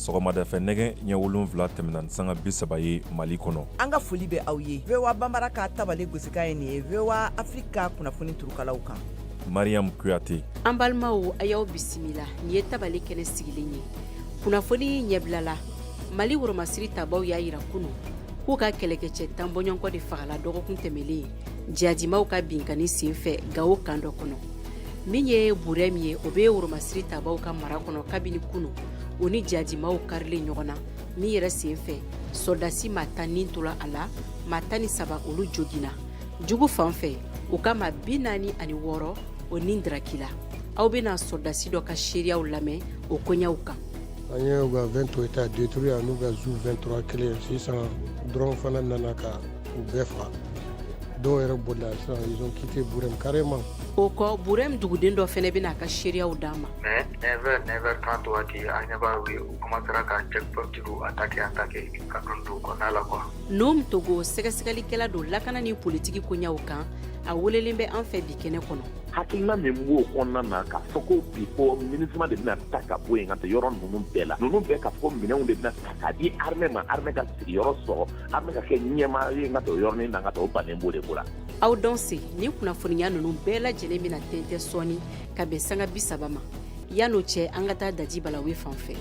Sɔgɔmadafɛ nɛgɛ ɲɛ 7 tɛmɛna ni sanga 30 ye Mali kɔnɔ. An ka foli bɛ aw ye VOA Banbara ka tabale gosikan ye nin ye VOA Afrique ka kunnafoni turukalaw kan. Mariam Kuyate. An balimaw a y'aw bisimila nin ye tabale kɛnɛ sigilen ye kunnafoni ɲɛbila la Mali woromasiri tabaw y'a yira kunu k'u ka kɛlɛkɛcɛ 10 bɔɲɔgɔnkɔ de fagala dɔgɔkun tɛmɛlen jihadimaw ka binkanni senfɛ Gawo kan dɔ kɔnɔ. Min ye Burɛm ye, o bɛ woromasiri tabaw ka mara kɔnɔ kabini kunu u ni jihadimaw karilen ɲɔgɔn na min yɛrɛ senfɛ sɔrɔdasi maa 10 ni tora a la, maa 13 olu joginna. Jugu fan fɛ, u ka maa 46 o ni darakila. Aw bɛna sɔrɔdasi dɔ ka seereyaw lamɛn o koɲɛw kan. An ye u ka 20 Toyota détruit an'u ka Zu 23 kelen. Sisan drone fana nana ka u bɛɛ faga. Dɔw yɛrɛ bolila sisan, ils ont quitté Burem carrément. O kɔ, Burɛm duguden dɔ fɛnɛ bɛna a ka seereyaw d'an ma. Mais 9h, 9h30 waati, an ɲɛ b'a ye u commencera ka checkpoint attaquer, attaquer ka don dugu kɔnɔna la quoi. Noum Togo, sɛgɛsɛgɛlikɛla don lakana ni politiki koɲɛw kan, a welelen bɛ an fɛ bi kɛnɛ kɔnɔ. Hakilina min b'o kɔnɔna na k'a fɔ ko bi ko MINUSMA de bɛna ta ka bɔ yen ka taa yɔrɔ ninnu bɛɛ la, ninnu bɛɛ, k'a fɔ ko minɛnw de bɛna ta k'a di armée ma, armée ka sigiyɔrɔ sɔrɔ, armée ka kɛ ɲɛmaa ye ka taa o yɔrɔnin na, ka taa o bannen b'o de ko la. Aw danse, ni kunnafoniya ninnu bɛɛ lajɛlen bɛna tɛntɛn sɔɔni ka bɛn sanga 30 ma. Yan'o cɛ, an ka taa Daji Balawe fan fɛ.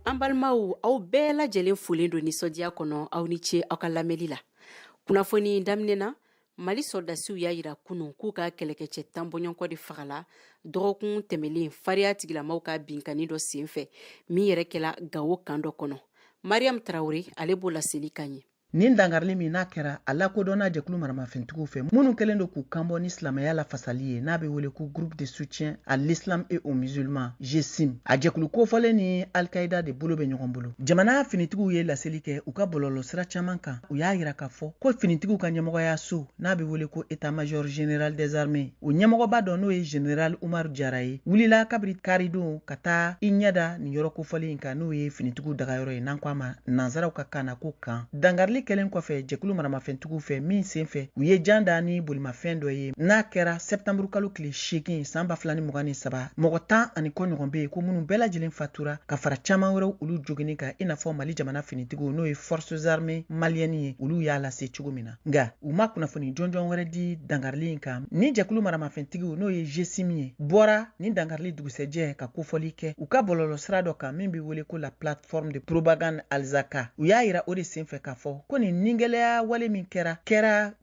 An balimaw, aw bɛɛ lajɛlen folen don nisɔndiya kɔnɔ. Aw ni ce aw ka lamɛnli la. Kunnafoni daminɛ na, Mali sɔrɔdasiw y'a yira kunun k'u ka kɛlɛkɛcɛ 10 bɔɲɔgɔnkɔ de fagala dɔgɔkun tɛmɛlen fariya tigilamaw ka binkanni dɔ senfɛ min yɛrɛ kɛla Gawo kan dɔ kɔnɔ. Mariam Tarawele, ale b'o laseli kan ye. Nin dankarili min n'a kɛra, a lakodɔnna jɛkulu maramafɛntigiw fɛ minnu kɛlen don k'u kanbɔ ni silamɛya lafasali ye, n'a bɛ wele ko Groupe de soutien à l'islam et aux musulmans, GSIM. A jɛkulu kofɔlen ni Al-Qaïda de bolo bɛ ɲɔgɔn bolo. Jamana finitigiw ye laseli kɛ u ka bɔlɔlɔsira caman kan. U y'a yira k'a fɔ ko finitigiw ka ɲɛmɔgɔyaso, n'a bɛ wele ko état-major général des armées, o ɲɛmɔgɔba dɔ, n'o ye général Umaru Jara ye, wulila kabiri karidon ka taa i ɲɛda nin yɔrɔ kofɔlen in kan, n'o ye finitigiw dagayɔrɔ ye, n'an ko a ma nansaraw ka kan na ko camp. Dankarili kɛlen kɔfɛ jɛkulu maramafɛntigiw fɛ min senfɛ u ye jan da ni bolimafɛn dɔ ye, n'a kɛra sɛptanburu kalo tile 8 san 2023, mɔgɔ 10 ani kɔ ɲɔgɔn bɛ yen ko minnu bɛɛ lajɛlen fatura ka fara caman wɛrɛw olu joginni kan, i n'a fɔ Mali jamana finitigiw, n'o ye forces armées maliennes ye, olu y'a lase cogo min na. Nka u ma kunnafoni jɔnjɔn wɛrɛ di dankarili in kan. Ni jɛkulu maramafɛntigiw, n'o ye GSIM ye, bɔra ni dankarili dugusɛjɛ ka kofɔli kɛ u ka bɔlɔlɔsira dɔ kan min bɛ wele ko la plateforme de propagande Al-Zaka. U y'a yira o de senfɛ k'a fɔ ko nin nigɛlɛya wale min kɛra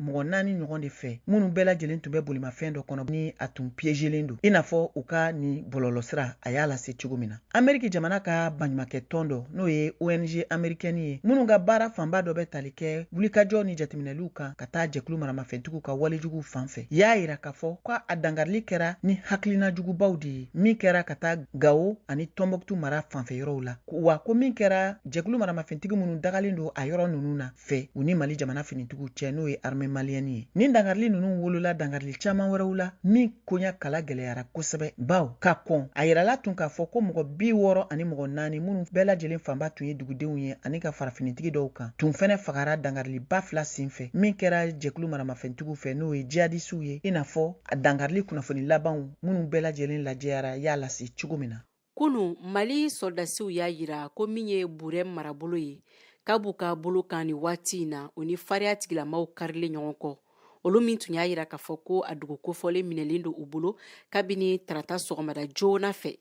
mɔgɔ 4 ɲɔgɔn de fɛ, minnu bɛɛ lajɛlen tun bɛ bolimafɛn dɔ kɔnɔ ni a tun piégelen don, i n'a fɔ u ka nin bɔlɔlɔsira a y'a lase cogo min na. Ameriki jamana ka baɲumankɛ tɔn dɔ, n'o ye ONG américaine ye, minnu ka baara fanba dɔ bɛ tali kɛ wulikajɔ ni jateminɛliw kan ka taa jɛkulu maramafɛntigiw ka walejuguw fan fɛ, y'a yira k'a fɔ ko a dankarili kɛra ni hakilina jugubaw de ye min kɛra ka taa Gawo ani Tɔnbɔkutu mara fanfɛ yɔrɔw la, wa ko min kɛra jɛkulu maramafɛntigi minnu dagalen don a yɔrɔ ninnu na fɛ, u ni Mali jamana finitigiw cɛ, n'o ye armée malienne ye. Nin dankarili ninnu wolola dankarili caman wɛrɛw la min koɲa kala gɛlɛyara kosɛbɛ, baw ka kɔn a yirala tun k'a fɔ ko mɔgɔ 64 minnu bɛɛ lajɛlen fanba tun ye dugudenw ye ani ka fara finitigi dɔw kan, tun fɛnɛ fagara dankariliba fila sen fɛ min kɛra jɛkulu maramafɛntigiw fɛ, n'o ye jihadisiw ye, i n'a fɔ a dankarili kunnafoni labanw minnu bɛɛ lajɛlen lajɛyara y'a lase cogo min na. Kunu, Mali sɔrɔdasiw y'a yira ko min ye Burɛm marabolo ye, k'a b'u ka bolo kan nin waati in na, u ni fariya tigilamaw karilen ɲɔgɔn kɔ, olu min tun y'a yira k'a fɔ ko a dugu kofɔlen minɛlen don u bolo kabini tarata sɔgɔmada joona fɛ.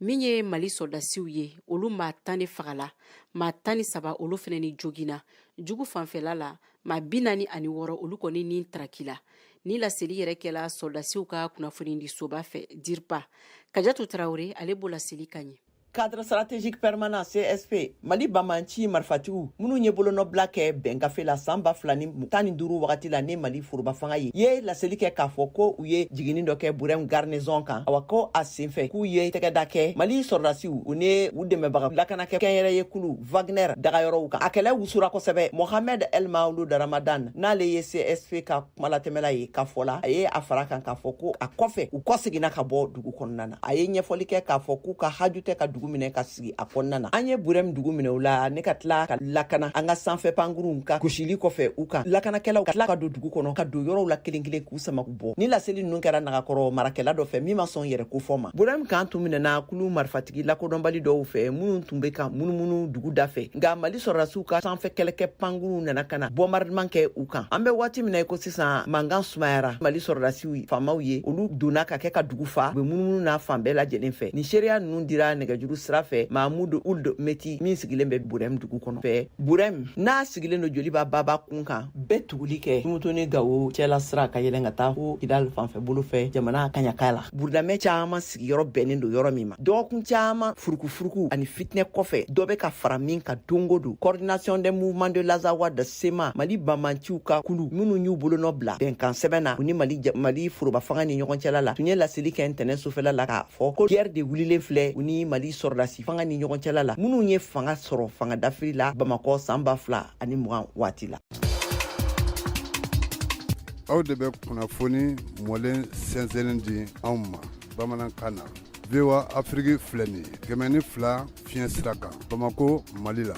Min ye Mali sɔrɔdasiw ye, olu maa 10 de fagala, maa 13 olu fɛnɛ ni joginna. Jugu fanfɛla la, maa 46 olu kɔni ni tarakila. Ni laseli yɛrɛ kɛla sɔrɔdasiw ka kunnafonidisoba fɛ, DIRPA. Kajatu Tarawele, ale b'o laseli kan ye. Cadre stratégique permanent CSP, Mali banbanci marifatigiw minnu ye bolonɔbila kɛ bɛngafe la san 2015 wagati la ni Mali foroba fanga ye laseli kɛ k'a fɔ ko u ye jiginni dɔ kɛ Burɛm garnison kan. Awa, ko a senfɛ k'u ye tɛgɛda kɛ Mali sɔrɔdasiw, u ni u dɛmɛbaga lakanakɛ kɛnyɛrɛye kulu Wagner dagayɔrɔw kan. A kɛlɛ wusura kosɛbɛ. Mohamed El Maouloud Ramadan, n'ale ye CSP ka kumalatɛmɛla ye, ka fɔ la, a ye a fara kan k'a fɔ ko a kɔfɛ u kɔseginna ka bɔ dugu kɔnɔna na. A ye ɲɛfɔli kɛ k'a fɔ k'u ka haju tɛ ka dugu dugu minɛ ka sigi a kɔnɔna na. An ye Burɛm dugu minɛ u la ne ka tila ka lakana an ka sanfɛ pankurunw ka gosili kɔfɛ u kan. Lakanakɛlaw ka tila ka don dugu kɔnɔ ka don yɔrɔw la kelen kelen k'u sama k'u bɔ. Ni laseli ninnu kɛra Nagakɔrɔ marakɛla dɔ fɛ min ma sɔn yɛrɛ kofɔ ma. Burɛm kan tun minɛna kulu marifatigi lakodɔnbali dɔw fɛ minnu tun bɛ ka munumunu dugu da fɛ, nka Mali sɔrɔdasiw ka sanfɛ kɛlɛkɛ pankurunw nana ka na bombardement kɛ u kan. An bɛ waati min na i ko sisan, mankan sumayara. Mali sɔrɔdasiw faamaw ye, olu donna ka kɛ ka dugu fa, u bɛ munumunu n'a fan bɛɛ lajɛlen fɛ. Nin seereya ninnu dira nɛgɛjuru sira fɛ Mahamudu Uld Meti min sigilen bɛ Burɛm dugu kɔnɔ fɛ. Burɛm n'a sigilen don Joliba baba kun kan, bɛɛ tuguli kɛ Tumutu ni Gawo cɛla sira ka yɛlɛn ka taa fo Kidal fanfɛ bolo fɛ jamana kaɲaka la. Burudamɛ caman sigiyɔrɔ bɛnnen don yɔrɔ min ma, dɔgɔkun caman furukufuruku ani fitinɛ kɔfɛ, dɔ bɛ ka fara min kan don o don. Coordination des mouvements de l'Azawad CMA, Mali banbanciw ka kulu minnu y'u bolonɔ bila bɛnkan sɛbɛn na u ni Mali foroba fanga ni ɲɔgɔn cɛla la, tun ye laseli kɛ ntɛnɛn sufɛla la k'a fɔ ko guerre de wulilen filɛ u ni Mali sɔrɔdasi fanga ni ɲɔgɔn cɛla la, minnu ye fanga sɔrɔ fanga dafiri la Bamakɔ san 2020 waati la. Aw de bɛ kunnafoni mɔlen sɛnsɛnnen di anw ma bamanankan na. VOA Afiriki filɛ nin ye 102 fiɲɛ sira kan Bamakɔ, Mali la.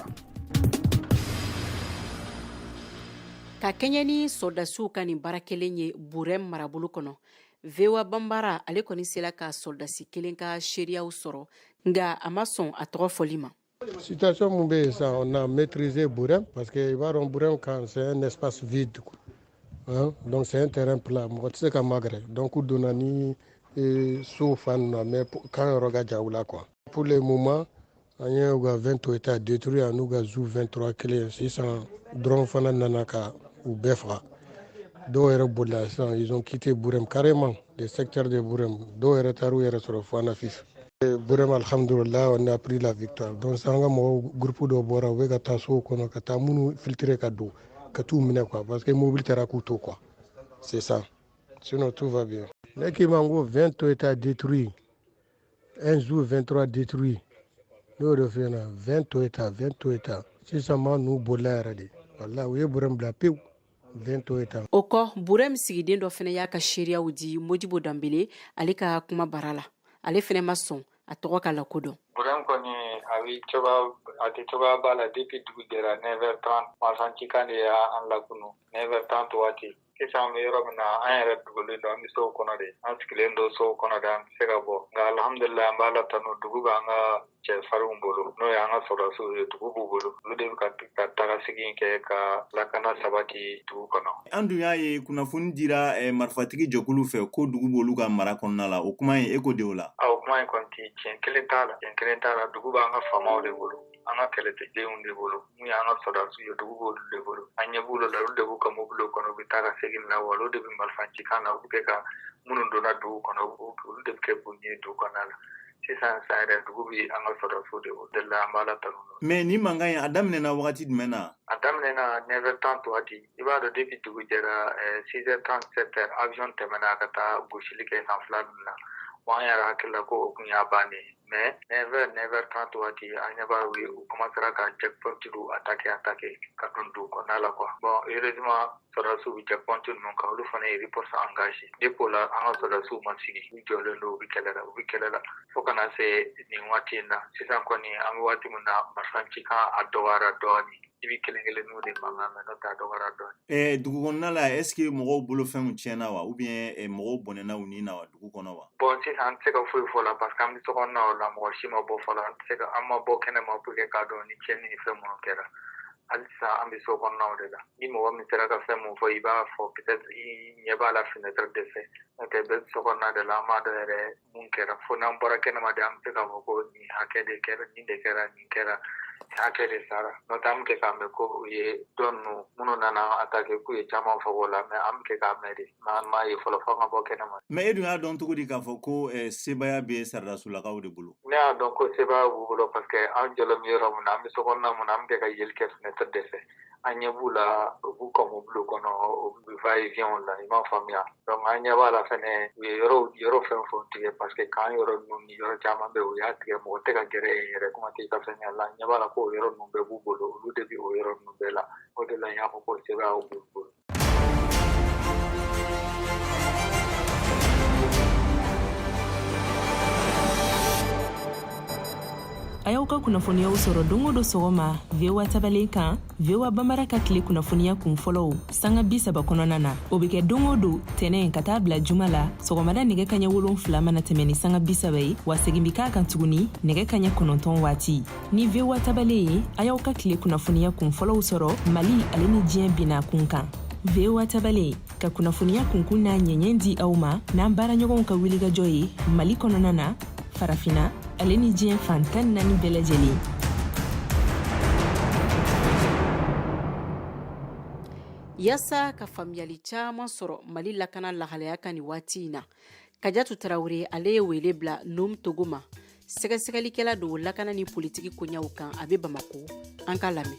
Ka kɛɲɛ ni sɔrɔdasiw ka nin baara kelen ye Burɛm marabolo kɔnɔ, VOA Banbara ale kɔni sera ka sɔrɔdasi kelen ka seereyaw sɔrɔ, nka a ma sɔn a tɔgɔ fɔli ma. Situation mun bɛ yen sisan, on a maîtrisé Burɛm parce que i b'a dɔn Burɛm kan, c'est un espace vide quoi. Hein? Donc c'est un terrain plat, mɔgɔ tɛ se ka magɛrɛ. Donc u donna ni sow fan ninnu na, mais camp yɔrɔ ka jan u la quoi. Pour le moment, an ye u ka 20 Toyota détruit ani u ka Zu 23 kelen. Sisan drone fana nana ka u bɛɛ faga. Dɔw yɛrɛ bolila sisan, ils ont quitté Burem carrément, le secteur de Burem. Dɔw yɛrɛ taar'u yɛrɛ sɔrɔ fo Anafif. Burem, alhamdulillah, on a pris la victoire. Donc sisan an ka mɔgɔw groupe dɔw bɔra, u bɛ ka taa sow kɔnɔ ka taa minnu filtrer ka don ka t'u minɛ quoi, parce que mobili taara k'u to quoi. C'est ça, sinon tout va bien. Ne k'i ma n ko 20 Toyota détruit, un Zu 23 détruit, ne y'o de f'i ɲɛna. 20 Toyota, 20 Toyota. Sisan maa ninnu bolila yɛrɛ de, walahi, u ye Burem bila pewu. 20 Toyota. O kɔ, Burɛm sigiden dɔ fana y'a ka seereyaw di Modibo Danbele ale ka kuma bara la. Ale fana ma sɔn a tɔgɔ ka lakodɔn. Burɛm kɔni a bɛ cogoya, a tɛ cogoya ba la. Depuis dugu jɛra 9h30, marifacikan de y'an lakunu 9h30 waati. Sisan an bɛ yɔrɔ min na, an yɛrɛ dogolen don, an bɛ sow kɔnɔ de, an sigilen don sow kɔnɔ de, an tɛ se ka bɔ. Nka alhamdulilayi, an b'Ala tanu, dugu b'an ka cɛfarinw bolo, n'o ye an ka sɔrɔdasiw ye. Dugu b'u bolo, olu de bɛ ka taga segin kɛ ka lakana sabati dugu kɔnɔ. An dun y'a ye kunnafoni dira marifatigi jɛkulu fɛ ko dugu b'olu ka mara kɔnɔna la. O kuma in, e ko di o la? O kuma in kɔni ti tiɲɛ kelen t'a la, tiɲɛ kelen t'a la. Dugu b'an ka faamaw de bolo, an ka kɛlɛdenw de bolo, mun y'an ka sɔrɔdasiw ye, dugu b'olu de bolo. An ɲɛ b'olu la, olu de b'u ka mobiliw kɔnɔ, u bɛ taa ka segin na, wa olu de bɛ marifa cikan na, u bɛ kɛ ka minnu donna dugu kɔnɔ, olu de bɛ kɛ k'u ɲini dugu kɔnɔna la. Sisan sisan yɛrɛ, dugu bɛ an ka sɔrɔdasiw de bolo de la, an b'Ala tanu. Mais nin mankan in, a daminɛna wagati jumɛn na? A daminɛna 9h30 waati. I b'a dɔn, depuis dugu jɛra 6h30, 7h, avion tɛmɛna ka taa gosili kɛ kan fila ninnu na. Bon, an yɛrɛ hakili la ko o kun y'a bannen ye, mais 9h, 9h30 waati, an ɲɛ b'a u ye, u commencera ka checkpoint attaquer, attaquer ka don dugu kɔnɔna la quoi. Bon, heureusement, sɔrɔdasiw bɛ checkpoint ninnu kan, olu fana ye riposte engagé. Depuis o la, an ka sɔrɔdasiw ma sigi, u jɔlen don, u bɛ kɛlɛ la, u bɛ kɛlɛ la fo ka na se nin waati in na. Sisan kɔni, an bɛ waati min na, marifa cikan a dɔgɔyara dɔɔnin, i bɛ kelen kelenninw de mankan mɛn, n'o tɛ a dɔgɔyara dɔɔnin. Dugu kɔnɔna la, est ce que mɔgɔw bolofɛnw tiɲɛna wa, ou bien mɔgɔw bɔnɛna u ni na wa dugu kɔnɔ wa? Bon, sisan an tɛ se ka foyi fɔ la, parce que an bɛ so kɔnɔna la, mɔgɔ si ma bɔ fɔlɔ. An tɛ se ka, an ma bɔ kɛnɛ ma pour que k'a dɔn ni tiɲɛni ni fɛn minnu kɛra. Halisa an bɛ so kɔnɔnaw de la. Ni mɔgɔ min sera ka fɛn mun fɔ, i b'a fɔ, peut-être i ɲɛ b'a la fenêtre de fɛ, n'o tɛ bɛɛ bɛ so kɔnɔna de la. An b'a dɔn yɛrɛ mun kɛra fo n'an bɔra kɛnɛma de, an bɛ se k'a fɔ ko nin hakɛ de kɛra, nin de kɛra, nin kɛra, nin hakɛ de sara. N'o tɛ, an bɛ kɛ k'a mɛn ko u ye dɔ ninnu minnu nana attaquer, k'u ye caman faga o la, mais an bɛ kɛ k'a mɛn de, mais an m'a ye fɔlɔ fo an ka bɔ kɛnɛma. Mais e dun y'a dɔn cogo di k'a fɔ ko sebaaya bɛ sɔrɔdasolakaw de bolo? Ne y'a dɔn ko sebaaya b'u bolo parce que an jɔlen bɛ yɔrɔ min na, an bɛ so kɔnɔna min na, an bɛ kɛ ka yeli kɛ fenêtre de fɛ. An ɲɛ b'u la, u b'u ka mobiliw kɔnɔ, u bɛ va et vient la, i m'a faamuya. Donc an ɲɛ b'a la fɛnɛ, u ye yɔrɔ yɔrɔ fɛn fɛn tigɛ, parce que kan yɔrɔ ninnu ni yɔrɔ caman bɛ, u y'a tigɛ, mɔgɔ tɛ ka gɛrɛ yen yɛrɛ, kuma tɛ i ka fɛn la. An ɲɛ b'a la ko o yɔrɔ ninnu bɛɛ b'u bolo, olu de bɛ o yɔrɔ ninnu bɛɛ la. O de la n y'a fɔ ko sebaaya b'u bolo. A y'aw ka kunnafoniyaw sɔrɔ don o don sɔgɔma VOA tabalen kan, VOA Bambara ka tile kunnafoniya kun fɔlɔw sanga 30 kɔnɔna na. O bɛ kɛ don o don tɛnɛ ka taa bila juma la sɔgɔmada nɛgɛ kaɲɛ 7 mana tɛmɛ ni sanga 30 ye, wa segin bɛ k'a kan tuguni nɛgɛ kaɲɛ 9 waati. Ni VOA tabalen ye, a y'aw ka tile kunnafoniya kun fɔlɔw sɔrɔ Mali ale ni diɲɛ binna kun kan. VOA tabalen ka kunnafoniya kunkun n'a ɲɛɲɛ di aw ma n'an baaraɲɔgɔnw ka wulikajɔ ye Mali kɔnɔna na, Farafina ale ni diɲɛ fan 14 bɛɛ lajɛlen. Yaasa ka faamuyali caman sɔrɔ Mali lakana lahalaya kan nin waati in na, Kajatu Tarawele ale ye wele bila Num Togo ma, sɛgɛsɛgɛlikɛla don lakana ni politiki koɲɛw kan, a bɛ Bamako. An k'a lamɛn.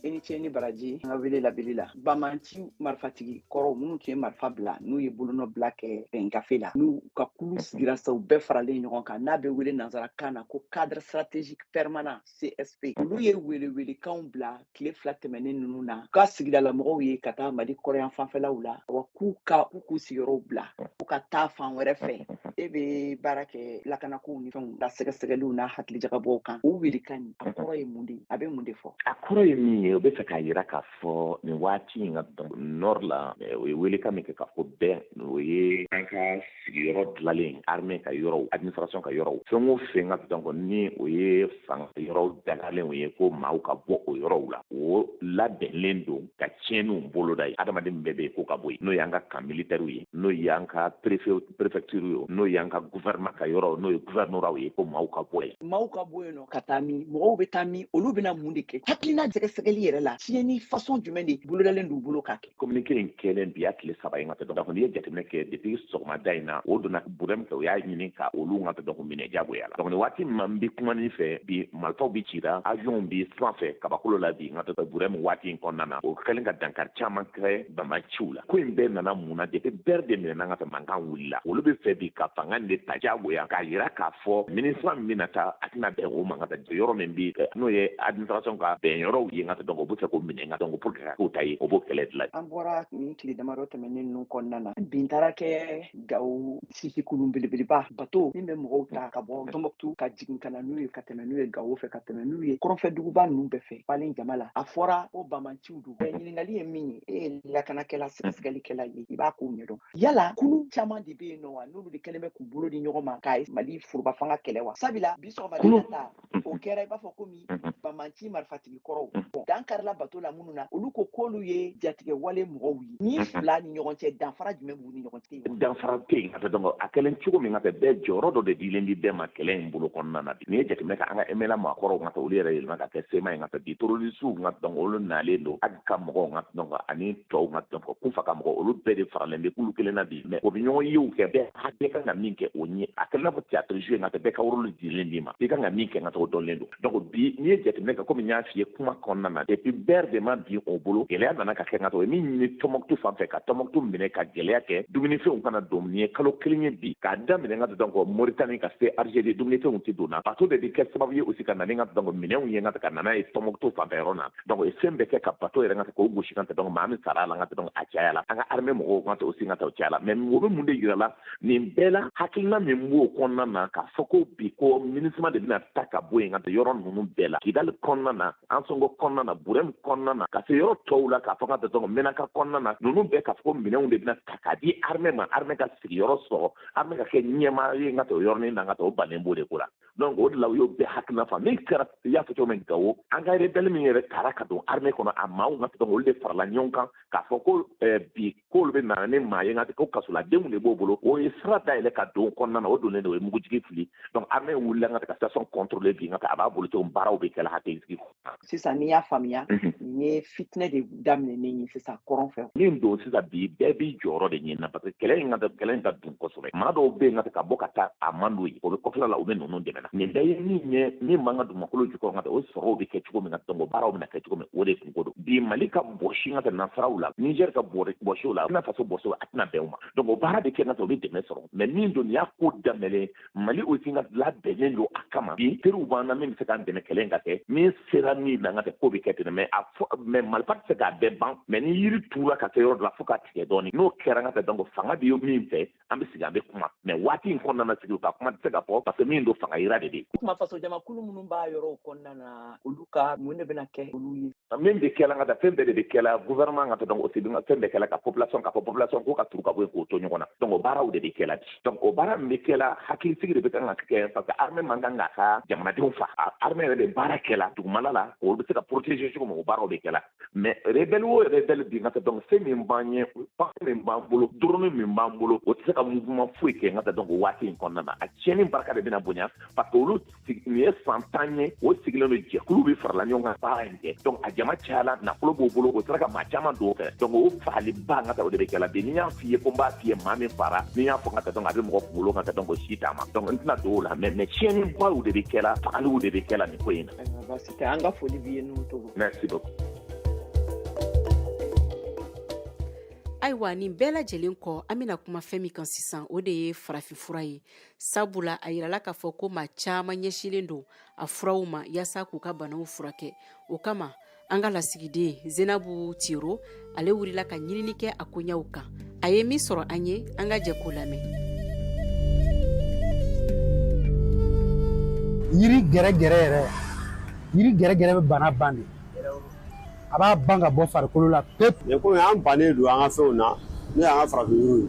I ni ce ni baraji an ka wele labili la. Banbaanci marifatigi kɔrɔw minnu tun ye marifa bila, n'u ye bolonɔbila kɛ bɛngafe la, n'u ka kulu sigira sa, u bɛɛ faralen ɲɔgɔn kan, n'a bɛ wele nansarakan na ko cadre stratégique permanent CSP, olu ye welewelekanw bila tile 2 tɛmɛnen ninnu na ka sigidalamɔgɔw ye ka taa Mali kɔrɔyan fanfɛlaw la, wa k'u ka k'u k'u sigiyɔrɔw bila, k'u ka taa fan wɛrɛ fɛ. E bɛ baara kɛ lakanakow ni fɛnw la sɛgɛsɛgɛliw n'a hakilijagabɔw kan. O welekan nin, a kɔrɔ ye mun de ye? A bɛ mun de fɔ? A kɔrɔ ye min ye, o bɛ fɛ k'a yira k'a fɔ nin waati in ka nord la, o ye welekan min kɛ k'a fɔ bɛɛ, o ye an ka sigiyɔrɔ dilalen, armée ka yɔrɔw, administration ka yɔrɔw, fɛn o fɛn ka donc ni o ye fanga yɔrɔw dagalenw ye, ko maaw ka bɔ o yɔrɔw la, o labɛnlen don ka tiɲɛniw boloda ye. Adamaden bɛɛ bɛ yen ko ka bɔ yen, n'o y'an ka camp militaire ye, n'o y'an ka préfecture ye, n'o y'an ka gouvernement ka yɔrɔ, n'o ye gouvernorat ye, ko maaw ka bɔ yen. Maaw ka bɔ yen nɔ ka taa min? Mɔgɔw bɛ taa min? Olu bɛna mun de kɛ? Hakilina sɛgɛsɛgɛli yɛrɛ la, tiɲɛni façon jumɛn de bolodalen d'u bolo k'a kɛ? Communiqué in kɛlen bi, a tile 3 ye ka tɛ. Donc n'i ye jateminɛ kɛ depuis sɔgɔmada in na, o donna Burɛm fɛ, o y'a ɲini ka olu ka tɛ donc minɛ jagoya la. Donc nin waati min n bɛ kuma nin fɛ bi, marifaw bi cira, avion bi sanfɛ kabakolo la bi ka tɛ Burɛm waati in kɔnɔna na. O kɛlen ka dankari caman kɛ banbaanciw la. Ko in bɛɛ nana mun na? Depuis Ber de minɛna ka tɛ, mankan wulila. Olu bɛ fɛ bi ka fanga de ta jagoya, k'a yira k'a fɔ MINUSMA min bɛna taa, a tɛna bɛn o ma ka taa yɔrɔ min bi, n'o ye administration ka bɛn yɔrɔw ye ka tɛ. Donc o bɛ fɛ k'o minɛ ka donc pour que ka k'o ta ye, o b'o kɛlɛ dilan. An bɔra nin tile damadɔ tɛmɛnen ninnu kɔnɔna na, bin taara kɛ Gawo sisi kulun belebeleba bato min bɛ mɔgɔw ta ka bɔ Tɔnbɔkutu ka jigin ka na n'u ye, ka tɛmɛ n'u ye Gawo fɛ, ka tɛmɛ n'u ye kɔrɔnfɛ duguba ninnu bɛɛ fɛ, falen jama la. A fɔra ko banbaanciw don. Ɲininkali ye min ye, e ye lakanakɛla sɛgɛsɛgɛlikɛla ye, i b'a kow ɲɛdɔn, yala kulu caman de bɛ yen nɔ wa, n'olu de kɛlen bɛ k'u bolo di ɲɔgɔn ma ka Mali foroba fanga kɛlɛ wa? Sabula bi sɔgɔmada ta, o kɛra i b'a fɔ komi banbaanci marifatigi kɔrɔw dan karila bato la minnu na, olu ko k'olu ye jatigɛ wale mɔgɔw ye. Ni fila ni ɲɔgɔn cɛ, danfara jumɛn b'u ni ɲɔgɔn cɛ? Danfara tɛ yen ka tɛ. Donc a kɛlen cogo min ka tɛ, bɛɛ jɔyɔrɔ dɔ de dilen bi bɛɛ ma kɛlɛ in bolo kɔnɔna na bi. N'i ye jateminɛ kɛ, an ka MNLA maakɔrɔw ka tɛ, olu yɛrɛ yɛlɛma ka kɛ CMA ye ka tɛ bi. Terroristew ka donc olu nalen don, AG ka mɔgɔw ka donc ani tɔw ka donc Kufa ka mɔgɔw, olu bɛɛ de faralen bɛ kulu kelen na bi. Mais o bɛ ɲɔgɔn yew kɛ, bɛɛ bɛɛ kan ka min kɛ o ɲɛ. A kɛlen n'a fɔ théâtre joué ka tɛ, bɛɛ ka rôle dilen d'i ma, i kan ka min kɛ ka tɛ, o dɔnlen don. Donc bi, n'i ye jateminɛ kɛ, komi n y'a f'i ye kuma kɔnɔna na, depuis Ber de ma bin o bolo, gɛlɛya nana ka kɛ ka tɛ. O ye min ɲini Tɔnbɔkutu fan fɛ, ka Tɔnbɔkutu minɛ ka gɛlɛya kɛ, dumunifɛnw kana don. Nin ye kalo 1 ye bi, k'a daminɛ ka tɛ donc Moritani ka se Algérie, dumunifɛnw tɛ don na. Bato de bɛ kɛ sababu ye aussi ka na ni ka donc minɛnw ye ka tɛ, ka na n'a ye Tɔnbɔkutu fan fɛ yɔrɔ na. Donc o ye fɛn bɛɛ kɛ ka bato yɛrɛ ka tɛ k'o gosi ka tɛ. Donc maa min sara a la ka tɛ, donc a caya la. An ka armée mɔgɔw ka tɛ aussi ka tɛ, o caya la. Mais o bɛ mun de yira la nin bɛɛ la? Hakilina min b'o kɔnɔna na k'a fɔ ko bi ko MINUSMA de bɛna ta ka bɔ yen ka tɛ yɔrɔ ninnu bɛɛ la, Kidali kɔnɔna na, Ansongo kɔnɔna na, Burɛmu kɔnɔna na, ka se yɔrɔ tɔw la, k'a fɔ ka tɛ donc Menaka kɔnɔna na, ninnu bɛɛ k'a fɔ ko minɛnw de bɛna ta k'a di armée ma, armée ka sigiyɔrɔ sɔrɔ, armée ka kɛ ɲɛmaa ye ka tɛ o yɔrɔnin na ka tɛ, o bannen b'o de ko la. Donc o de la u y'o bɛɛ hakilina fa min kɛra. I y'a fɔ cogo min, Gawo, an ka rebelle min yɛrɛ taara ka don armée kɔnɔ, a maaw ka tɛ donc olu de farala ɲɔgɔn kan k'a fɔ ko bi k'olu bɛ na ni maa ye nka ko kasoladenw de b'o bolo. O ye sira dayɛlɛ ka don kɔnɔna na, o donnen de, o ye mugujigi fili. Donc armée wulila ka situation contrôler bi nka a b'a bolo cogo, baaraw bɛ kɛla hakili sigi. Sisan n'i y'a faamuya, nin ye fitinɛ de daminɛnen ye sisan kɔrɔn fɛ. Min don sisan bi, bɛɛ b'i jɔyɔrɔ de ɲini na, parce que kɛlɛ in ka kɛlɛ in ka dun kosɛbɛ. Maa dɔw bɛ yen ka bɔ ka taa, a man d'u ye, o bɛ kɔfɛla la, u bɛ ninnu dɛmɛ na. Nin bɛɛ ye min ye, min b'an ka dugumakolo jukɔrɔ ka o sɔrɔw bɛ kɛ cogo min na, donc baaraw bɛna kɛ cogo min, o de kunko don bi. Mali ka bɔsi ka nasaraw la, Niger ka bɔsi la, Burkina Faso bɔsi, a tɛna bɛn o ma. Donc o baara bɛ kɛ ka o bɛ dɛmɛ sɔrɔ. Mais min min don, nin y'a ko daminɛlen. Mali aussi ka labɛnnen don a kama. Bi teriw b'an na min bɛ se k'an dɛmɛ kɛlɛ in ka kɛ min sera min na, n ka tɛ ko bɛ kɛ ten. Mais a fɔ, mais marifa tɛ se k'a bɛɛ ban. Mais ni yiri turula ka kɛ yɔrɔ dɔ la fo ka tigɛ dɔɔnin, n'o kɛra, n ka tɛ, donc fanga bɛ min fɛ, an bɛ sigi, an bɛ kuma. Mais waati in kɔnɔna na, sigi ka kuma tɛ se ka fɔ, parce que min don, fanga yira de bɛ yen. Kuma fasojamakulu minnu b'a yɔrɔw kɔnɔna na, olu ka mun de bɛna kɛ olu ye? Min bɛ kɛla, ka taa fɛn bɛɛ de bɛ kɛla gouvernement ka taa, donc o fɛn bɛɛ kɛla ka population, k'a fɔ population ko ka turu ka bɔ yen k'o to ɲɔgɔn na. Donc o baaraw de bɛ kɛla bi. Donc o baara min bɛ kɛla, hakilisigi de bɛ kan ka kɛ, parce que armée man kan k'a ka jamanadenw fa. Armée yɛrɛ de baara kɛla dugumala la, olu bɛ se ka protéger cogo min, o baaraw bɛ kɛla. Mais rebelle o rebelle bi, ka taa, donc fɛn min b'an ɲɛ, fɛn min b'an bolo, drone min b'an bolo, o tɛ se ka mouvement foyi kɛ. N ka taa, donc o waati in kɔnɔna na, a tiɲɛni barika de bɛna bonya, parce que olu nin ye san 10 ye, o sigilen don, jɛkulu bɛ farala ɲɔgɔn kan baara in kɛ. Donc a jama cayala, nafolo b'o bolo, o sera ka maa caman don o fɛ. Donc o fagaliba, n ka taa, o de bɛ kɛla bi. Ni y'a f'i ye ko n b'a f'i ye maa min fara, ni y'a fɔ, n ka taa, donc a bɛ mɔgɔ kunkolo kan, donc o si t'a ma. Donc n tɛna don o la, mais tiɲɛnibaw de bɛ kɛla, fagaliw de bɛ kɛla nin ko in na. Baasi tɛ, an ka foli b'i ye, Nuhu Togo. Merci beaucoup. Ayiwa, nin bɛɛ lajɛlen kɔ, an bɛna kuma fɛn min kan sisan, o de ye farafinfura ye, sabula a yirala k'a fɔ ko maa caman ɲɛsinlen don a furaw ma yaasa k'u ka banaw furakɛ. O kama, an ka lasigiden Zenabu Tiro, ale wulila ka ɲinini kɛ a koɲɛw kan. A ye min sɔrɔ an ye, an ka jɛ k'o lamɛn. Yiri gɛrɛgɛrɛ yɛrɛ, yiri gɛrɛgɛrɛ bɛ bana ban de, a b'a ban ka bɔ farikolo la pewu. Mais komi an bannen don an ka fɛnw na, n'o y'an ka farafin yiriw ye,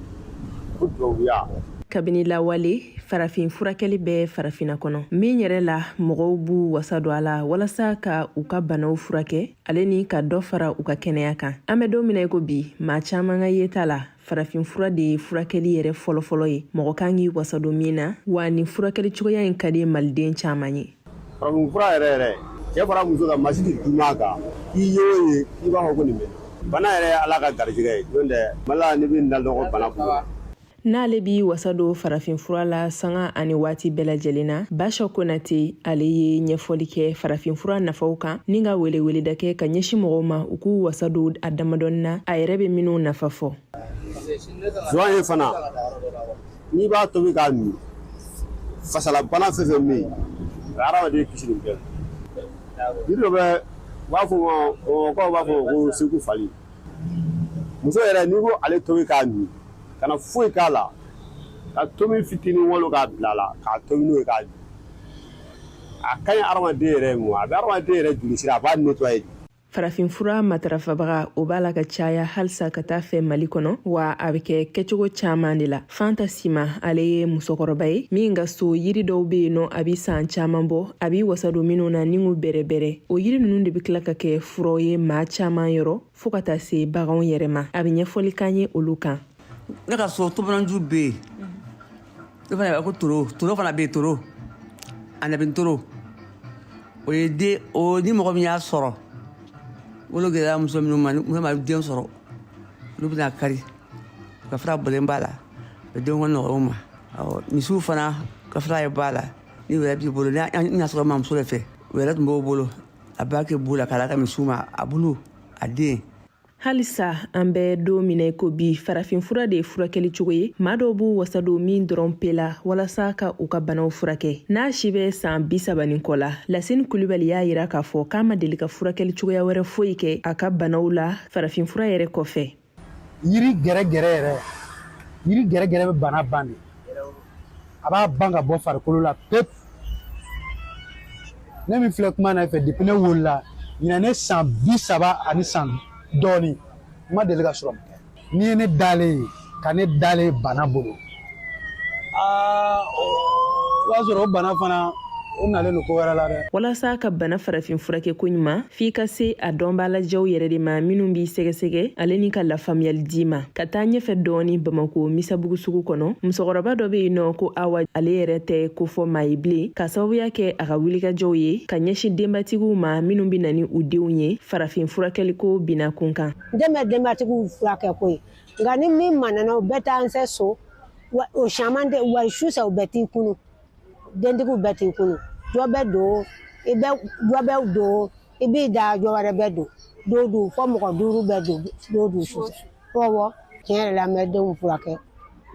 ko tubabuya. Kabini lawale, farafin furakɛli bɛ farafinna kɔnɔ min yɛrɛ la, mɔgɔw b'u wasa don a la walasa ka u ka banaw furakɛ ale ni ka dɔ fara u ka kɛnɛya kan. An bɛ don min na i ko bi, maa caman ka yeta la, farafin fura de ye furakɛli yɛrɛ fɔlɔfɔlɔ ye mɔgɔ kan k'i wasa don min na. Wa nin furakɛli cogoya in ka di maliden caman ye. Farafin fura yɛrɛ yɛrɛ, cɛ fara muso kan, masi di duma kan, k'i ye o ye, k'i b'a fɔ ko nin bɛ bana yɛrɛ ye Ala ka garijɛgɛ ye. N'o tɛ, Mali la, n'i bɛ na dɔgɔ bana bolo. N'ale b'i wasa don farafin fura la sanga ani waati bɛɛ lajɛlen na, Basha Konate, ale ye ɲɛfɔli kɛ farafin fura nafaw kan ni ka weleweleda kɛ ka ɲɛsin mɔgɔw ma u k'u wasa don a damadɔni na, a yɛrɛ bɛ minnu nafa fɔ. Zɔn ye fana, n'i b'a tobi k'a min, fasalabana fɛn fɛn min, o ye hadamaden kisi nin bɛɛ ma. Yiri dɔ bɛ, u b'a fɔ ma, Bamakɔkaw b'a fɔ ma ko segu fali. Muso yɛrɛ, n'i ko ale tobi k'a min, kana foyi k'a la, ka tomi fitinin walo k'a bila a la, k'a tobi n'o ye k'a min, a ka ɲi hadamaden yɛrɛ ma, a bɛ hadamaden yɛrɛ joli sira, a b'a nettoyer. Farafinfura matarafabaga, o b'a la ka caya halisa ka taa fɛ Mali kɔnɔ, wa a bɛ kɛ kɛcogo caman de la. Fanta Sima, ale ye musokɔrɔba ye min ka so yiri dɔw be yen nɔ, a bi san caman bɔ a b'i wasa don minnu na ni k'u bɛrɛbɛrɛ. O yiri ninnu de be tila ka kɛ furaw ye maa caman yɔrɔ, fɔɔ ka taa se baganw yɛrɛ ma. A bɛ ɲɛfɔli kan ye olu kan. Ne ka so, tobɔnju bɛ yen, ne fana ko toro, toro fana bɛ yen, toro anabi toro, o ye den o ni mɔgɔ min y'a sɔrɔ, wolo gɛlɛya muso minnu ma, muso ma den sɔrɔ, olu bɛna kari ka fura bɔlen b'a la, o den ko nɔgɔya u ma. Awɔ, misiw fana ka fura ye b'a la. Ni wɛrɛ b'i bolo, n'a y'a sɔrɔ mamuso de fɛ, wɛrɛ tun b'o bolo, a b'a kɛ bu la k'a ka misiw ma, a bulu, a den. Halisa an bɛ don min na ko bi, farafinfura de ye furakɛli cogo ye maa dɔw b'u wasa don min dɔrɔn pe la walasa ka u ka banaw furakɛ. N'a si bɛ san 30 ni kɔ la, Lasini Kulibali y'a yira k'a fɔ k'a ma deli ka furakɛli cogoya wɛrɛ foyi kɛ a ka banaw la farafinfura yɛrɛ kɔfɛ. Yiri gɛrɛgɛrɛ yɛrɛ, yiri gɛrɛgɛrɛ bɛ bana ban de, a b'a ban ka bɔ farikolo la pewu. Ne min filɛ kuma na i fɛ, depuis ne wolola, ɲinɛ ne san 30 ani san dɔɔni, n ma deli ka sɔrɔ kɛ. N'i ye ne dalen ye ka ne dalen ye bana bolo, aa, o b'a sɔrɔ o bana fana, o nalen don ko wɛrɛ la dɛ. Walasa ka bana farafin furakɛ ko ɲuman, f'i ka se a dɔnbaalajɛw yɛrɛ de ma minnu b'i sɛgɛsɛgɛ ale ni ka lafaamuyali d'i ma. Ka taa ɲɛfɛ dɔɔni, Bamako Misabugu sugu kɔnɔ, musokɔrɔba dɔ be yen nɔ ko Awa. Ale yɛrɛ tɛ kofɔ maa ye bilen, ka sababuya kɛ a ka wulikajɔw ye ka ɲɛsin denbatigiw ma minnu be na ni u denw ye farafin furakɛliko bina kun kan. N bɛ denbatigiw furakɛ koyi, nka ni min ma nana, o bɛɛ t'an se so o caman tɛ wa su fɛ, o bɛɛ t'i kunu, dentigiw bɛɛ t'i kunu. Dɔ bɛ don, i bɛ dɔ bɛ don, i b'i da, dɔ wɛrɛ bɛ don, dɔw dun fɔ mɔgɔ duuru bɛ don, dɔw dun su fɛ. Awɔ, tiɲɛ yɛrɛ la, n bɛ denw furakɛ.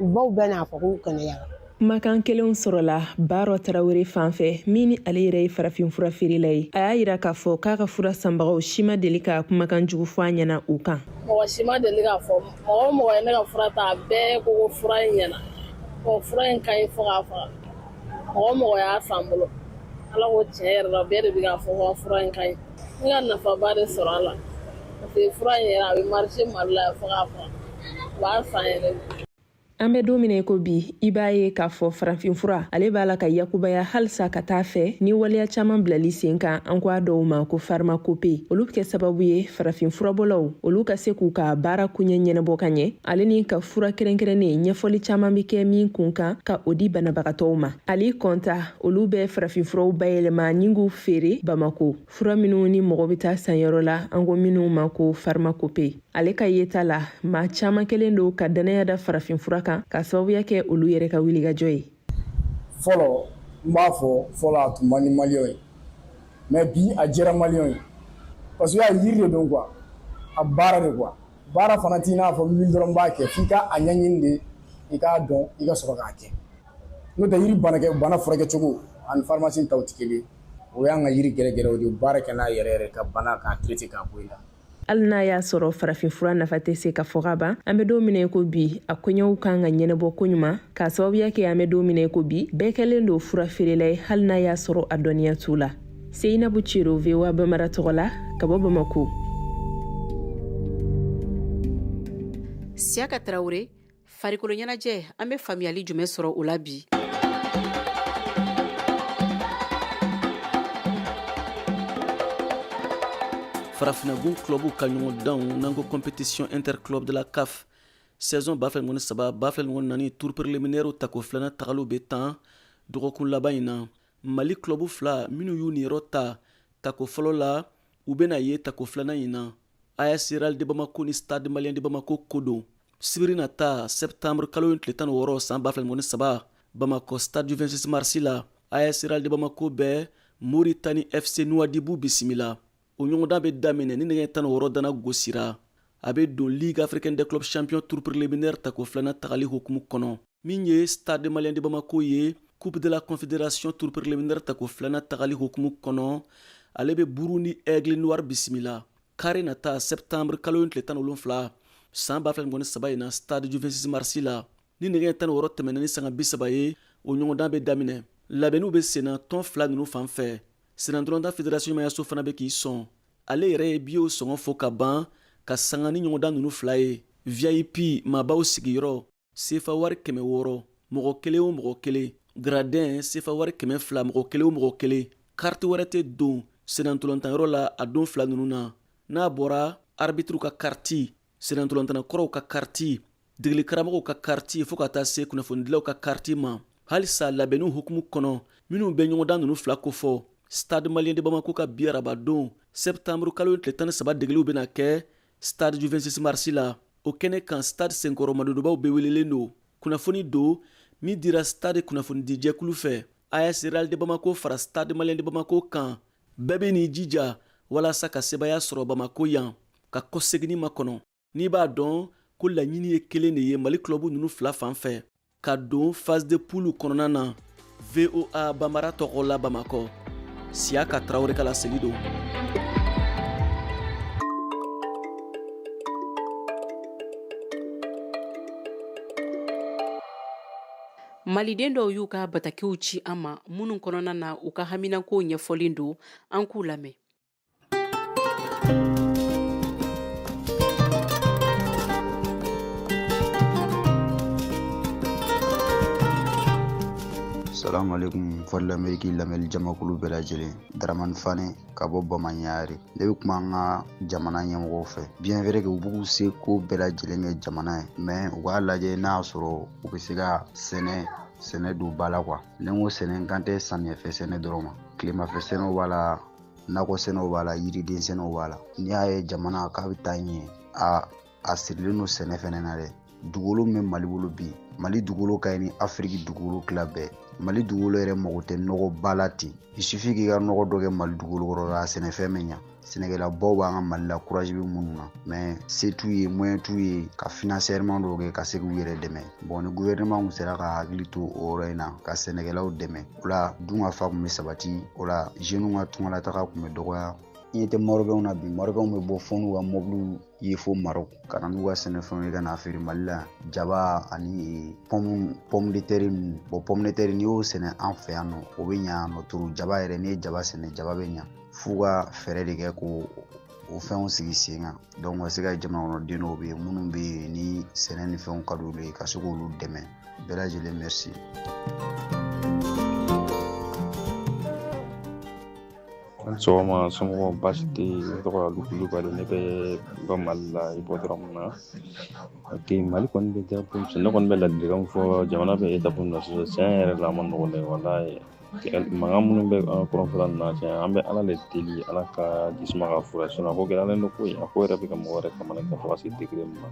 U baw bɛɛ n'a fɔ k'u kɛnɛyara. Kumakan kelenw sɔrɔla Baarɔ Tarawele fan fɛ, min ni ale yɛrɛ ye farafinfura feerela ye. A y'a yira k'a fɔ k'a ka fura sanbagaw si ma deli ka kumakan jugu fɔ a ɲɛna u kan. Mɔgɔ si ma deli k'a fɔ. Mɔgɔ o mɔgɔ ye ne ka fura ta, a bɛɛ ko ko fura in ɲɛna, ko fura in ka ɲi fo k'a faga. Mɔgɔ o mɔgɔ y'a san bolo, Ala ko tiɲɛ yɛrɛ la, bɛɛ de bɛ k'a fɔ ko fura in ka ɲi. Ne ka nafaba de sɔrɔ a la, parce que fura in yɛrɛ, a bɛ marché Mali la fo k'a faga, u b'a san yɛrɛ de. An bɛ don min na i ko bi, i b'a ye k'a fɔ farafinfura ale b'a la ka yakubaya halisa ka taa fɛ ni waleya caman bilali sen kan. An ko a dɔw ma ko pharmacopée. Olu bɛ kɛ sababu ye farafinfurabɔlaw olu ka se k'u ka baara koɲɛ ɲɛnabɔ ka ɲɛ, ale ni ka fura kɛrɛnkɛrɛnnen ɲɛfɔli caman bɛ kɛ min kun kan ka o di banabagatɔw ma. Ali Kɔnta olu bɛ farafinfuraw bayɛlɛma ni k'u feere Bamako. Fura minnu ni mɔgɔ bɛ taa sanyɔrɔ la, an ko minnu ma ko pharmacopée. Ale ka yeta la, maa caman kɛlen don ka dannaya da farafinfura kan ka sababuya kɛ olu yɛrɛ ka wulikajɔ ye. Fɔlɔ, n b'a fɔ, fɔlɔ a tun man di maliyɛnw ye, mais bi a diyara maliyɛnw ye, parce que y'a yiri de don quoi, a baara de quoi. Baara fana t'i n'a fɔ wuli dɔrɔn b'a kɛ, f'i ka a ɲɛɲini de, i k'a dɔn, i ka sɔrɔ k'a kɛ. N'o tɛ, yiri bana furakɛcogo ani pharmacie taw tɛ kelen ye. O y'an ka yiri gɛrɛgɛrɛw de baara kɛ n'a yɛrɛ yɛrɛ ka bana k'a traiter k'a bɔ i la. Hali n'a y'a sɔrɔ farafinfura nafa tɛ se ka fɔ ka ban, an bɛ don min na i ko bi, a koɲɛw kan ka ɲɛnabɔ koɲuman, k'a sababuya kɛ an bɛ don min na i ko bi, bɛɛ kɛlen don fura feerela ye, hali n'a y'a sɔrɔ a dɔnniya t'u la. Seyinabu Cero, VOA Bambara tɔgɔ la, ka bɔ Bamako. Siyaka Tarawele, farikolo ɲɛnajɛ, an bɛ faamuyali jumɛn sɔrɔ o la bi? Farafinagun club ka ɲɔgɔndanw, n'an ko compétition interclub de la CAF, saison 2023 2024 tour préliminaire tako filanan tagaliw bɛ tan dɔgɔkun laban in na. Mali club fila minnu y'u niyɔrɔ ta tako fɔlɔ la, u bɛna ye tako filanan in na. AS Real de Bamako ni Stade Malien de Bamako ko don sibiri nata, septembre kalo in tile 16 san 2023, Bamakɔ Stade du 26 mars la. AS Real de Bamako bɛ Mauritanie FC Nouadhibou bisimila. O ɲɔgɔndan bɛ daminɛ ni nɛgɛ 16 dana gosira. A bɛ don Ligue africaine des clubs champions tour préliminaire tako filanan tagali hukumu kɔnɔ. Min ye Stade Malien de Bamako ye, Coupe de la Confédération tour préliminaire tako filanan tagali hukumu kɔnɔ, ale bɛ Burundi Aigle Noir bisimila kari nata, septembre kalo in tile 17 san 2023 in na, Stade du 26 mars la. Ni nɛgɛ 16 tɛmɛna ni sanga 30 ye, o ɲɔgɔndan bɛ daminɛ. Labɛnniw bɛ senna tɔn fila ninnu fan fɛ. Sennantolatan fédération ɲɛmayaso fana bɛ k'i sɔn. Ale yɛrɛ ye biyew sɔngɔ fɔ ka ban ka sanga ni ɲɔgɔndan ninnu fila ye. VIP maabaw sigiyɔrɔ, sefa wari 600 mɔgɔ kelen o mɔgɔ kelen. Gradin, sefa wari 200 mɔgɔ kelen o mɔgɔ kelen. Kariti wɛrɛ tɛ don sennantolantanyɔrɔ la a don fila ninnu na, n'a bɔra arbitre ka kariti, sennantolatanna kɔrɔw ka kariti, degeli karamɔgɔw ka kariti, fo ka taa se kunnafonidilaw ka kariti ma. Halisa labɛnniw hukumu kɔnɔ minnu bɛ ɲɔgɔndan ninnu fila kofɔ, Stade Malien de Bamako ka bi arabadon septembre kalo tile 13 degeliw bɛna kɛ Stade du 26 mars la. O kɛnɛ kan, stade senkɔrɔmadonbaw bɛɛ welelen don. Kunnafoni don min dira stade kunnafonidijɛkulu fɛ. AS Real de Bamako fara Stade Malien de Bamako kan, bɛɛ bɛ n'i jija walasa ka sebaaya sɔrɔ Bamako yan ka kɔseginni makɔnɔ. N'i b'a dɔn ko laɲini ye kelen de ye Mali club ninnu fila fan fɛ, ka don phase de poule kɔnɔna na. VOA Bambara tɔgɔ la Bamakɔ, Siyaka Tarawele ka laseli don. Maliden dɔw y'u ka batakiw ci an ma minnu kɔnɔna na u ka haminankow ɲɛfɔlen don, an k'u lamɛn. Salamu alaikum, Voix de l'Amérique lamɛnli jamakulu bɛɛ lajɛlen. Daramani Fane ka bɔ Bamaɲare. Ne bɛ kuma an ka jamana ɲɛmɔgɔw fɛ. Bien vrai que u b'u se ko bɛɛ lajɛlen kɛ jamana ye, mais u k'a lajɛ n'a y'a sɔrɔ u bɛ se ka sɛnɛ don ba la quoi. Ne ko sɛnɛ, n kan tɛ samiyɛfɛ sɛnɛ dɔrɔn ma. Tilemafɛ sɛnɛw b'a la, nakɔ sɛnɛw b'a la, yiriden sɛnɛw b'a la. N'i y'a ye jamana k'a bɛ taa ɲɛ, a sirilen don sɛnɛ fɛnɛ na dɛ. Dugukolo min bɛ Mali bolo bi, Mali dugukolo ka ɲi ni Afiriki dugukolo tila bɛɛ. Mali dugukolo yɛrɛ mago tɛ nɔgɔba la ten. Il suffit k'i ka nɔgɔ dɔ kɛ Mali dugukolo kɔrɔ la, a sɛnɛfɛn bɛ ɲa. Sɛnɛkɛlabaw b'an ka Mali la, courage bɛ minnu na, mais se t'u ye, moyen t'u ye ka financièrement dɔw kɛ ka se k'u yɛrɛ dɛmɛ. Bon, ni gouvernement kun sera ka hakili to o yɔrɔ in na ka sɛnɛkɛlaw dɛmɛ, o la dun ka fa kun bɛ sabati, o la jeunes ka tungalataga kun bɛ dɔgɔya. I ɲɛ tɛ Marocains na bi, Marocains bɛ bɔ fo n'u ka mɔbiliw ye fo Maroc ka na n'u ka sɛnɛfɛnw ye ka n'a feere Mali la, jaba ani pomme de terre ninnu. Bon, pomme de terre, n'i y'o sɛnɛ an fɛ yan nɔ, o bɛ ɲa yan nɔ trop. Jaba yɛrɛ, n'i ye jaba sɛnɛ, jaba bɛ ɲa. F'u ka fɛɛrɛ de kɛ k'o o fɛnw sigi sen kan. Donc ka se ka jamana kɔnɔden dɔw bɛ yen minnu bɛ yen ni sɛnɛ ni fɛnw ka d'olu ye, ka se k'olu dɛmɛ. Bɛɛ lajɛlen, merci. Sɔgɔma, somɔgɔw, baasi tɛ yen? Ne tɔgɔ Alu Kulubali, ne bɛ bɔ Mali la, i bɔ dɔrɔn na. Ok, Mali kɔni bɛ étape, ne kɔni bɛ ladilikan min fɔ, jamana bɛ étape min na sisan, tiɲɛ yɛrɛ la, a ma nɔgɔn dɛ, walayi. Mankan minnu bɛ an ka kɔrɔnfɛla ninnu na, tiɲɛ, an bɛ Ala de deli, Ala ka jisuma ka fura, sinon a ko gɛlɛyalen don koyi. A ko yɛrɛ bɛ ka mɔgɔ yɛrɛ kamana gan fo ka se degré min ma.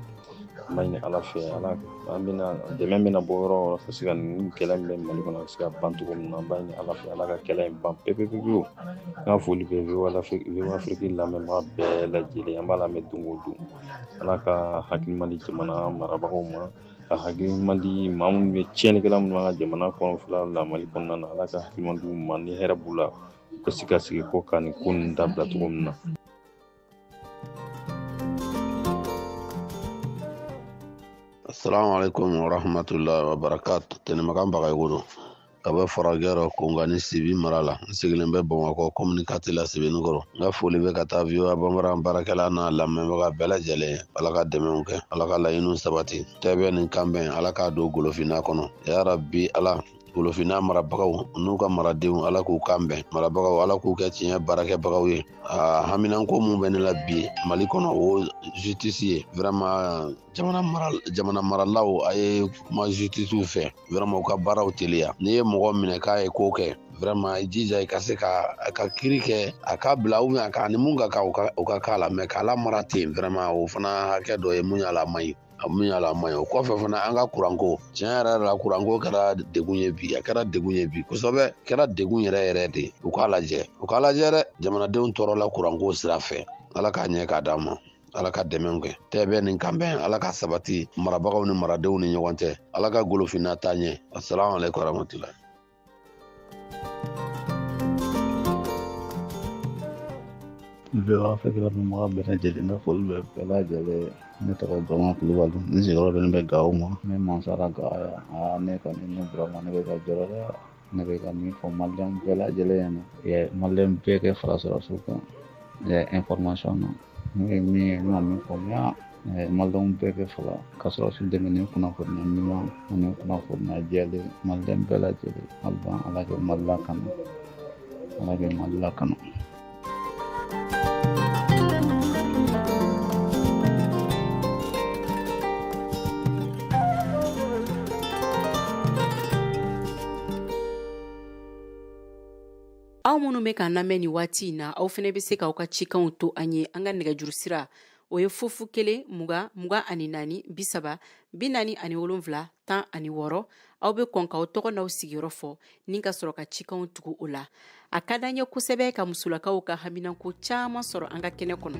An b'a ɲini Ala fɛ, Ala an bɛna dɛmɛ bɛna bɔ yɔrɔ o yɔrɔ ka se ka nin kɛlɛ min bɛ Mali kɔnɔ ka se ka ban cogo min na, an b'a ɲini Ala fɛ, Ala ka kɛlɛ in ban pewu pewu pewu. N ka foli bɛ VOA Afrique lamɛnbaga bɛɛ lajɛlen, an b'a lamɛn don o don. Ala ka hakili di jamana marabagaw ma, ka hakili di maa minnu bɛ tiɲɛnikɛla minnu b'an ka jamana kɔnɔfila la Mali kɔnɔna na, Ala ka hakili d'u ma ni hɛrɛ b'u la, u ka se ka sigi ko ka nin ko ninnu dabila cogo min na. Assalamu alaikum wa rahmatullahi wa barakatuh. Tɛnɛmakan Bagayogo don ka bɔ farajɛrɔ Kongani Sibi mara la. N sigilen bɛ Bamakɔ commune 4 la, Sebenikɔrɔ. N ka foli bɛ ka taa VOA Bambara baarakɛla n'a lamɛnbaga bɛɛ lajɛlen. Ala ka dɛmɛw kɛ, Ala ka laɲiniw sabati. Tɛbɛn ni kanbɛn, Ala k'a don golofinna kɔnɔ. Ya Rabbi Ala, golofinna marabagaw n'u ka maradenw, Ala k'u kan bɛn. Marabagaw, Ala k'u kɛ tiɲɛ baarakɛbagaw ye. A haminanko mun bɛ ne la bi Mali kɔnɔ, o justice ye. Vraiment, jamana maralaw, a ye kuma justice fɛ, vraiment, u ka baaraw teliya. N'i ye mɔgɔ minɛ k'a ye ko kɛ, vraiment, i jija i ka se ka a ka kiiri kɛ, a ka bila ou bien a ka ni mun ka kan, o ka k'a la, mais k'a lamara ten, vraiment, o fana hakɛ dɔ ye mun y'a la man ɲi, mun y'a la man ɲi. O kɔfɛ fana, an ka kuranko, tiɲɛ yɛrɛ la, kuranko kɛra degun ye bi, a kɛra degun ye bi kosɛbɛ, kɛra degun yɛrɛ yɛrɛ de. U k'a lajɛ, u k'a lajɛ dɛ, jamanadenw tɔɔrɔla kuranko sira fɛ. Ala k'a ɲɛ k'a d'an ma, Ala ka dɛmɛ kɛ. Tɛbɛn ni kanbɛn, Ala ka sabati marabagaw ni maradenw ni ɲɔgɔn cɛ. Ala ka golofinna taa ɲɛ. Assalamu alaikum warahmatullahi. VOA Afrique lamɛnbaga bɛɛ lajɛlen, n ka foli bɛ bɛɛ lajɛlen. Ne tɔgɔ Burama Kulubali, n sigiyɔrɔ bɛnnen bɛ Gawo ma. Ne mansara Gawo yan. Aa, ne kɔni, ne Burama, ne bɛ ka jɔrɔ dɛ. Ne bɛ ka min fɔ Maliyɛn bɛɛ lajɛlen ɲɛna, Maliyɛn bɛɛ kɛ fara sɔrɔsiw kan information na. N'o ye min ye, ne ma min faamuya, Maliyɛnw bɛɛ kɛ fara ka sɔrɔsiw dɛmɛ ni kunnafoniya ɲuman ani kunnafoniya jɛlen. Maliyɛn bɛɛ lajɛlen, hali Ala kɛ Mali lakana, Ala kɛ Mali lakana. Aw minnu bɛ k'an lamɛn nin waati in na, aw fana bɛ se k'aw ka cikanw to an ye. An ka nɛgɛjuru sira, o ye 0 0 20 24 30 47 16. Aw bɛ kɔn k'aw tɔgɔ n'aw sigiyɔrɔ fɔ ni ka sɔrɔ ka cikanw tugu o la. A ka d'an ye kosɛbɛ ka musolakaw ka haminanko caman sɔrɔ an ka kɛnɛ kɔnɔ.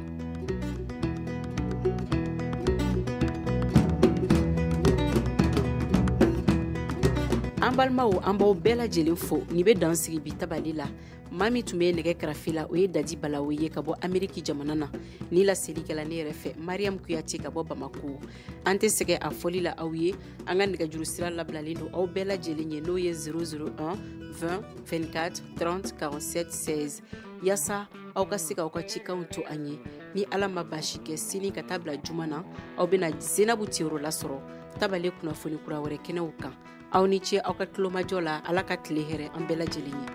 An balimaw, an b'aw bɛɛ lajɛlen fo. Nin bɛ dan sigi bi tabali la. Maa min tun bɛ nɛgɛ karafe la, o ye Dadi Balawo ye ka bɔ Ameriki jamana na. Ni laseli kɛla ne yɛrɛ fɛ, Mariam Kuyate ka bɔ Bamako. An tɛ sɛgɛn a fɔli la aw ye, an ka nɛgɛjuru sira labilalen don aw bɛɛ lajɛlen ye, n'o ye 001 20 24 30 47 16, yaasa aw ka se k'aw ka cikanw to an ye. Ni Ala ma baasi kɛ, sini ka taa bila juma na, aw bɛna Zenabu Tiyoro lasɔrɔ tabale kunnafoni kura wɛrɛ kɛnɛw kan. Aw ni ce aw ka tulomajɔ la. Ala ka tile hɛrɛ an bɛɛ lajɛlen ye.